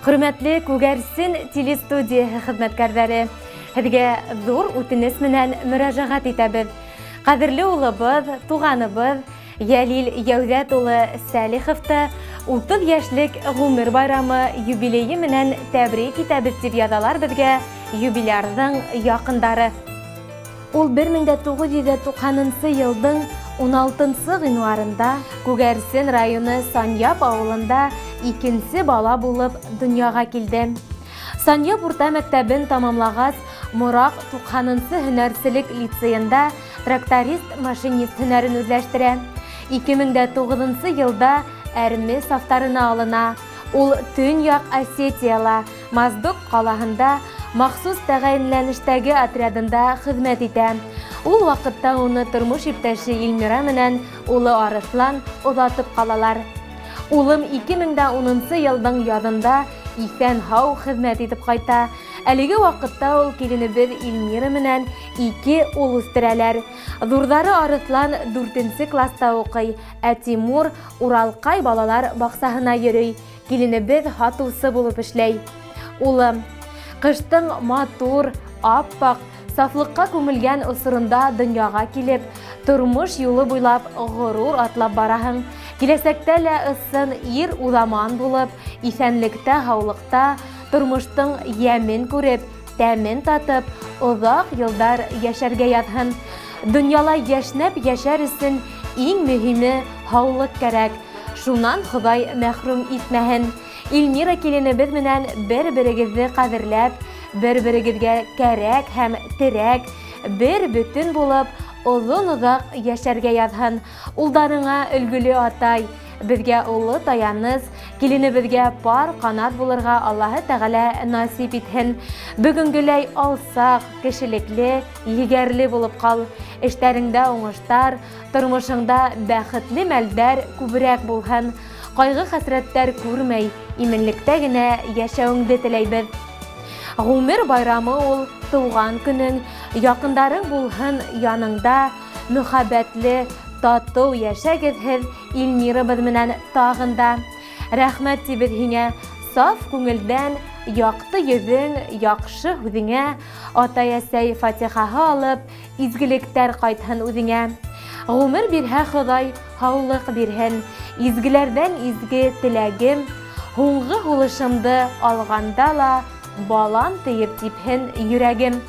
Хөрмәтле Күгәрсен телестудияһы хеҙмәткәрҙәре, һеҙгә ҙур үтенес менән мөрәжәғәт итәбеҙ. Ҡәҙерле улыбыҙ, туғаныбыҙ Йәлил Йәүҙәт улы Сәлиховты 30 йәшлек ғүмер байрамы юбилейы менән тәбрик итәбеҙ, тип яҙалар беҙгә юбилярҙың яҡындары. Ул 1990 йылдың 16 ғинуарында Күгәрсен районы Саньяп ауылында икенсе бала булып донъяға килде. Саньяп урта мәктәбен тамамлағас, Мораҡ 90 һөнәрселек лицейында тракторист-машинист һөнәрен үҙләштерә. 2009 йылда әрме сафтарына алына. Ул Төньяҡ Осетияла, Моздок ҡалаһында махсус тәғәйенләнештәге отрядында хеҙмәт итә. Ул ваҡытта уны тормош иптәше Илмира менән улы Арыҫлан оҙатып ҡалалар. Улым 2010 йылдың яҙында иҫән-һау хеҙмәт итеп ҡайта. Әлеге ваҡытта ул киленебеҙ Илмира менән ике ул үҫтерәләр. Ҙурҙары Арыҫлан дүртенсе класста уҡый, ә Тимур Уралҡай балалар баҡсаһына йөрөй. Киленебеҙ һатыусы булып эшләй. Улым, ҡыштың матур, ап-аҡ, сафлыҡҡа күмелгән осоронда донъяға килеп, тормош юлы буйлап ғорур атлап бараһың. Киләсәктә лә ысын ир уҙаман булып, иҫәнлектә-һаулыҡта, тормоштоң йәмен күреп, тәмен татып, оҙаҡ йылдар йәшәргә яҙһын. Донъяла йәшнәп йәшәр өсөн иң мөһиме һаулыҡ кәрәк. Шунан Хоҙай мәхрүм итмәһен. Илмира киленебеҙ менән бер-берегеҙҙе ҡәҙерләп, бер-берегеҙгә кәрәк һәм терәк, бер бөтөн булып, оҙон-оҙаҡ йәшәргә яҙһын. Улдарыңа өлгөлө атай, беҙгә оло таяныс, киленебеҙгә пар ҡанат булырға Аллаһы Тәғәлә насип итһен. Бөгөнгөләй алсаҡ, кешелекле, егәрле булып ҡал. Эштәреңдә уңыштар, Тормошоңда бәхетле мәлдәр күберәк булһын, кайгы-хәсрәттәр күрмәй, иминлектә генә яшәвеңде теләйбеҙ. Ғүмер байрамы ул, тыуған көнөң, якындарың булһын яныңда, мөхәббәтле, татыу яшәгеҙ һеҙ Илмирабыҙ менән тағын да. Рәхмәт тибеҙ һиңә, саф күңелдән, яҡты йөҙөң, яҡшы һүҙеңә, атай-әсәй фатихаһы алып, Изгелектәр ҡайтһын үҙеңә. Ғүмер бирһә Хоҙай, һаулыҡ бирһен. Изгеләрҙән изге теләгем, һуңғы һулышымды алғанда ла балам тиеп типһен йөрәгем.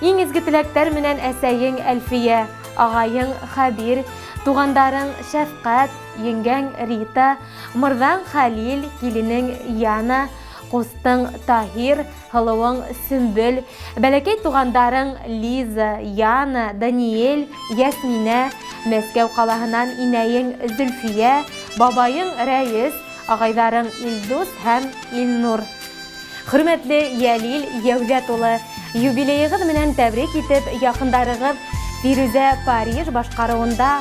Иң изге теләктәр менән әсәйең Әлфиә, ағайың Хәбир, туғандарың Шәфҡәт, еңгәң Рита, мырҙаң Хәлил, киленең Яна, ҡустың Таһир, Һылыуың Сөмбөл, бәләкәй туғандарың Лиза, Яна, Даниэль, Йәсминә, Мәскәү ҡалаһынан инәйең Зөлфиә, бабайың Рәис, ағайҙарың Илдус һәм Илнур. Хөрмәтле Йәлил Йәүҙәт улы, юбилейығыҙ менән тәбрик итеп, яҡындарығыҙ Фирүзә Париж башҡарыуында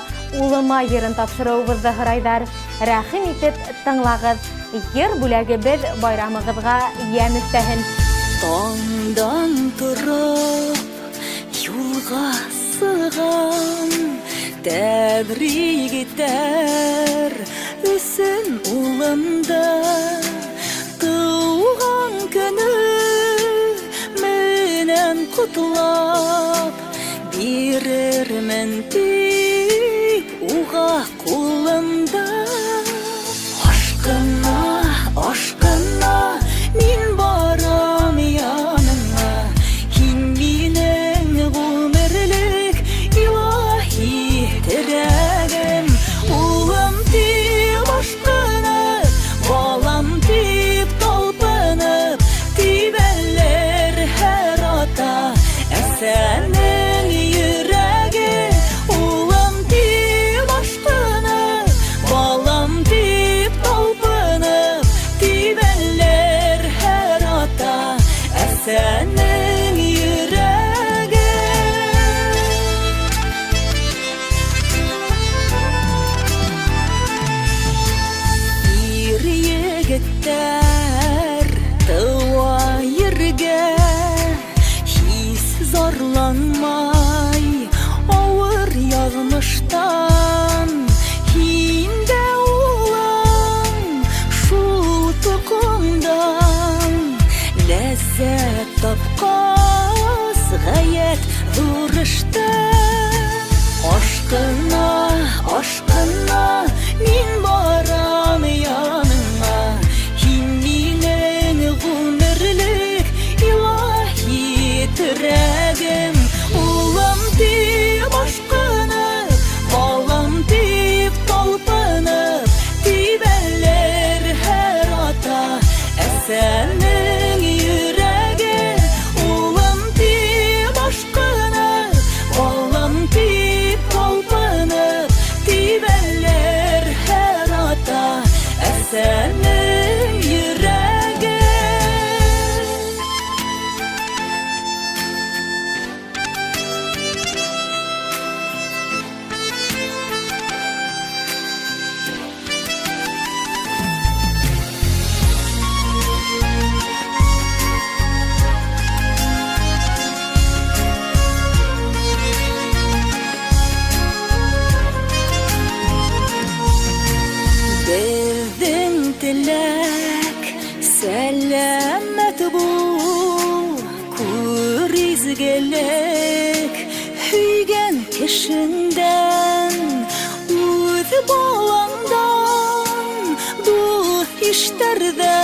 Улыма йырын тапшырыуыбыҙҙы һорайҙар. Рәхим итеп тыңлағыҙ. Йыр бүләгебеҙ байрамығыҙға йәм өҫтәһен. Таңдан торып юлға сығам, Тәбрик итәр өсөн улымды. Тыуған көнө менән ҡотлап, Бирермен тип уға ҡулымда. Ашҡына, ашҡына, мин барам яныңа. Һин минең ғүмерлек илаһи терәгем. Улым тип Ләззәт тапҡас, ғәйәт ҙур эштән. Ашҡына, ашҡына, мин барам яныңа. Һин минең ғүмерлек илаһи терәгем. Улым тип ашҡынып, балам тип талпынып, тибәлер һәр ата әсәнең йөрәге. Улым тип ашҡынып, балам тип талпынып, тибәлер һәр ата әсәнең йөрәге. Беҙҙең теләк сәләмәт бул, күр изгелек һөйгән кешеңдән, үҙ балаңдан, дуҫ иштәрҙән.